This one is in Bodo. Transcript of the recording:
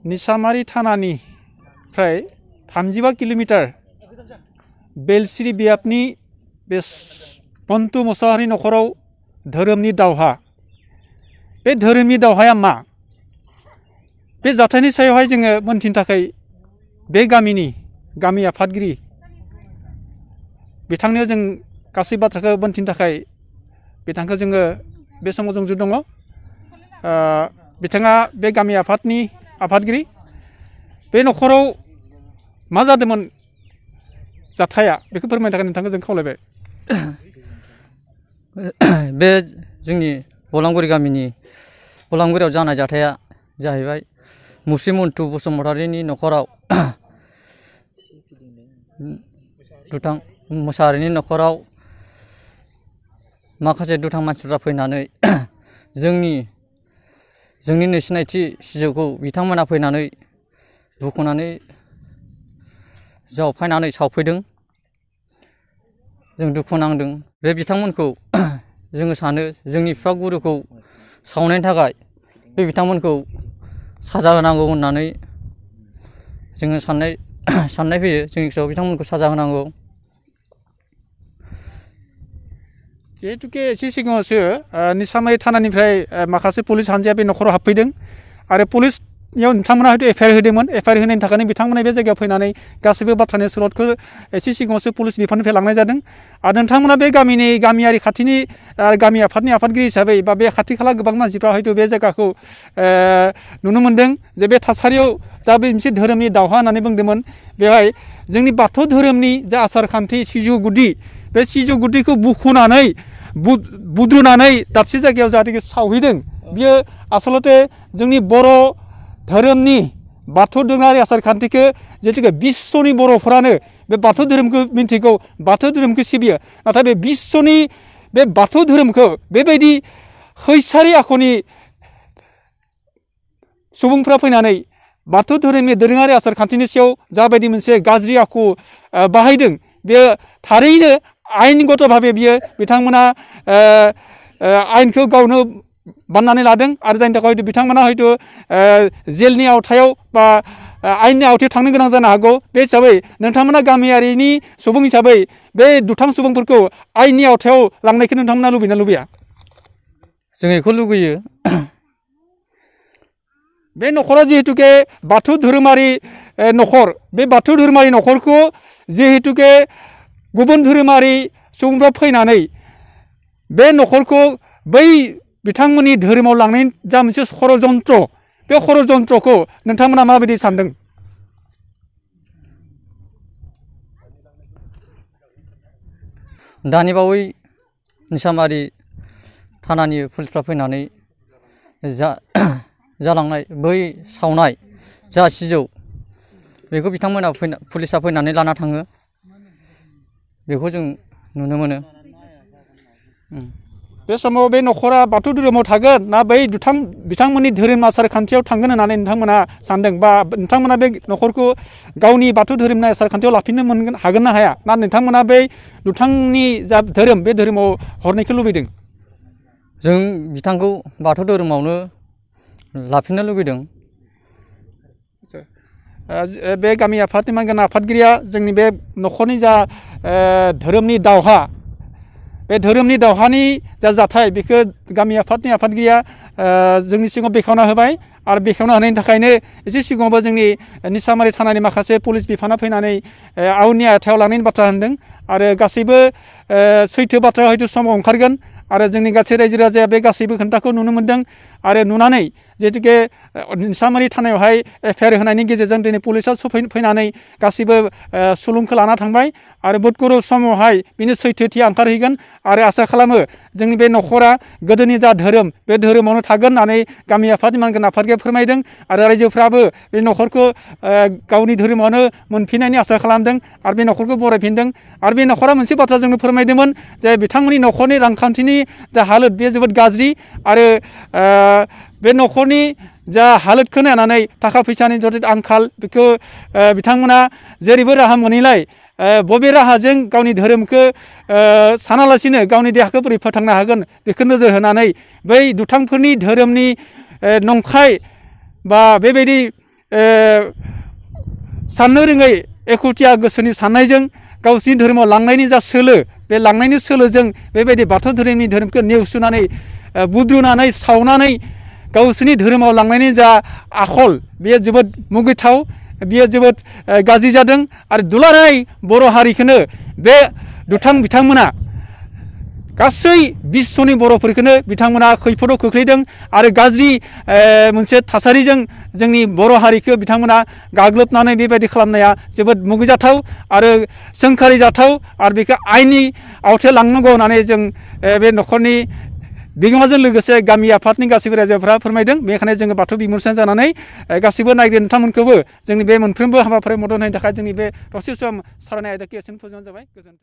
निसामारी थानानिफ्राय 35 किल'मिटार बेलसिरि बियाबनि बे पन्टु मोसाहारि नखराव धोरोमनि दावहा बे धोरोमनि दावहाया मा बे जाथायनि सायावहाय जोङो मोनथिनो थाखाय बे गामि आफादगिरि बिथांनियाव जों गासै बाथ्राखौ मोनथिनो थाखाय बिथांखौ जोङो बे समाव जों दङ बिथाङा बे गामि आफादनि आफादगिरि बे नखराव मा जादोंमोन जाथाया बेखौ फोरमायनो थाखाय नोंथांखौ जों खावलायबाय। बे जोंनि बलांगुरि गामिनि बलांगुरियाव जानाय जाथाया जाहैबाय मुस्रि मन्टु बसुमतारिनि नखराव दुथां मोसाहारिनि नखराव माखासे दुथां मानसिफ्रा फैनानै जोंनिनो सिनायथि सिजौखौ बिथांमोना फैनानै बुखुनानै जावफायनानै सावफैदों। जों दुखु नांदों बे बिथांमोनखौ जोङो सानो जोंनि बिफागुरुखौ सावनायनि थाखाय बे बिथांमोनखौ साजा होनांगौ होननानै जोङो साननाय फैयो जोंनि गोसोआव बिथांमोनखौ साजा होनांगौ। जिहेतुके एसे सिगाङावसो निसामारि थानानिफ्राय माखासे पुलिस हान्जाया बे नखराव हाबफैदों आरो पुलिसनियाव नोंथांमोना हयथ' एफआइआर होदोंमोन एफआइआर होनायनि थाखायनो बिथांमोना बे जायगायाव फैनानै गासैबो बाथ्रानि स्लटखौ एसे सिगाङावसो पुलिस बिफाननिफ्राय लांनाय जादों आरो नोंथांमोना बे गामियारि खाथिनि आरो गामि आफादनि आफादगिरि हिसाबै बा बे खाथि खाला गोबां मानसिफ्रा हयथ' बे जायगाखौ नुनो मोनदों जे बे थासारियाव जा बे मोनसे धोरोमनि दावहा होननानै बुंदोंमोन बेवहाय जोंनि बाथौ धोरोमनि जा आसार खान्थि सिजौ गुदि बे सिजौ गुदिखौ बुखुनानै बुद्रुनानै दाबसे जायगायाव जाहाथे सावहैदों बियो आसलते जोंनि बर' धोरोमनि बाथौ दोरोङारि आसार खान्थिखौ जिहेतु बिश्वनि बर'फोरानो बे बाथौ धोरोमखौ मिन्थिगौ बाथौ धोरोमखौ सिबियो नाथाय बे बिश्वनि बे बाथौ धोरोमखौ बेबायदि खैसारि आखुनि सुबुंफ्रा फैनानै बाथौ धोरोमनि दोरोङारि आसार खान्थिनि सायाव जाबायदि मोनसे गाज्रि आखु बाहायदों बेयो थारैनो आयेनगत भाबे बियो बिथांमोना आयेनखौ गावनो बाननानै लादों आरो जायनि थाखाय हयथ' बिथांमोना हयथ' जेलनि आवथायाव बा आयेननि आवथायाव थांनो गोनां जानो हागौ बे हिसाबै नोंथांमोना गामियारिनि सुबुं हिसाबै बे दुथां सुबुंफोरखौ आयेननि आवथायाव लांनायखौ नोंथांमोना लुबैना लुबैया? जों बेखौ लुबैयो। बे नखरा जिहेतुके बाथौ धोरोमारि नखर बे बाथौ धोरोमारि नखरखौ जिहेतुके गुबुन धोरोमारि सुबुंफ्रा फैनानै बे नखरखौ बै बिथांमोननि धोरोमाव लांनायनि जा मोनसे षड़यन्त्र बे षड़यन्त्रखौ नोंथांमोना माबायदि सानदों? दानि बावै निसामारि थानानि पुलिसफ्रा फैनानै जालांनाय बै सावनाय जा सिजौ बेखौ बिथांमोना पुलिसा फैनानै लाना थाङो बेखौ जों नुनो मोनो। बे समाव बे नखरा बाथौ धोरोमाव थागोन ना बै बिथांमोननि धोरोम आसार खान्थियाव थांगोन होननानै नोंथांमोना सानदों बा नोंथांमोना बे नखरखौ गावनि बाथौ धोरोमनि आसार खान्थियाव लाफिननो हागोन ना हाया ना नोंथांमोना बै दुथांनि जा धोरोम बे धोरोमाव हरनायखौ लुबैदों? जों बिथांखौ बाथौ धोरोमावनो लाफिननो लुबैदों। बे गामि आफादनि मानगोनां आफादगिरिया जोंनि बे नखरनि जा धोरोमनि दावहा बे धोरोमनि दावहानि जा जाथाय बेखौ गामि आफादनि आफादगिरिया जोंनि सिगाङाव बेखेवना होबाय आरो बेखेवना होनायनि थाखायनो एसे सिगाङावबो जोंनि निसामारि थानानि माखासे पुलिस बिफाना फैनानै आउननि आयथायाव लांनायनि बाथ्रा होनदों आरो गासैबो सैथो बाथ्राया हयथ' समाव ओंखारगोन आरो जोंनि गासै रायजो राजाया बे गासैबो खोन्थाखौ नुनो मोनदों आरो नुनानै जिहेतुके निसामारि थानायावहाय एफआइआर होनायनि गेजेरजों दिनै पुलिसा फैनानै गासैबो सुलुंखौ लाना थांबाय आरो बुधगुरु समावहाय बिनि सैथोथिया ओंखारहैगोन आरो आसा खालामो जोंनि बे नखरा गोदोनि जा धोरोम बे धोरोमावनो थागोन होननानै गामि आफादनि मानगोनां आफादगिरिया फोरमायदों आरो रायजोफ्राबो बे नखरखौ गावनि धोरोमावनो मोनफिननायनि आसा खालामदों आरो बे नखरखौ बरायफिनदों आरो बे नखरा मोनसे बाथ्रा जोंनो फोरमायदोंमोन जे बिथांमोननि नखरनि रांखान्थिनि जा हालोद बेयो जोबोद गाज्रि आरो बे नखरनि जा हालोदखौ नायनानै थाखा फैसानि जथेस्थ आंखाल बेखौ बिथांमोना जेरैबो राहा मोनैलाय बबे राहाजों गावनि धोरोमखौ सानालासिनो गावनि देहाखौ बोरै फोथांनो हागोन बेखौ नोजोर होनानै बै दुथांफोरनि धोरोमनि नंखाय बा बेबायदि साननो रोङै एखुथिया गोसोनि साननायजों गावसिनि धोरोमाव लांनायनि जा सोलो बे लांनायनि सोलोजों बेबायदि बाथौ धोरोमनि धोरोमखौ नेवसुनानै बुद्रुनानै सावनानै गावसिनि धोरोमाव लांनायनि जा आखल बेयो जोबोद मुगैथाव बियो जोबोद गाज्रि जादों आरो दुलाराय बर' हारिखौनो बे दुथां बिथांमोना गासै बिश्वनि बर'फोरखौनो बिथांमोना खैफोदाव खोख्लैदों आरो गाज्रि मोनसे थासारिजों जोंनि बर' हारिखौ बिथांमोना गाग्लोबनानै बेबायदि खालामनाया जोबोद मुगैजाथाव आरो सोंखारि जाथाव आरो बेखौ आयेननि आवथायाव लांनांगौ होननानै जों बे न'खरनि बिगोमाजों लोगोसे गामि आफादनि गासैबो रायजोफोरा फोरमायदों। बेनिखायनो जोङो बाथौ बिमुरसां जानानै गासैबो नायगिरि नोंथांमोनखौबो जोंनि बे मोनफ्रोमबो हाबाफारियाव मदद होनायनि थाखाय जोंनि बे दसे सम सावरायनाय आयदाखौ एसेनो फोजोबनाय जाबाय। गोजोन्थों।